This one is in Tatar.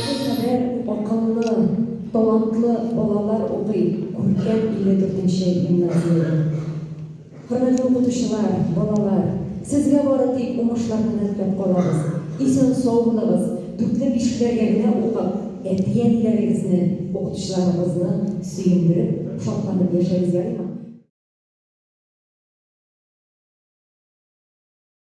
Шулкадәр акыллы, талантлы балалар укый Күркәм 54 нче гимназиядә. Хөрмәтле укытучылар, балалар, сезгә бары тик уңышлар гына теләп калабыз. Исән-сау булыгыз, дүртле-бишлеләргә генә укып, әти-әниләрегезне, укытучыларыгызны сөендереп, шатланып яшәгез, ярыймы?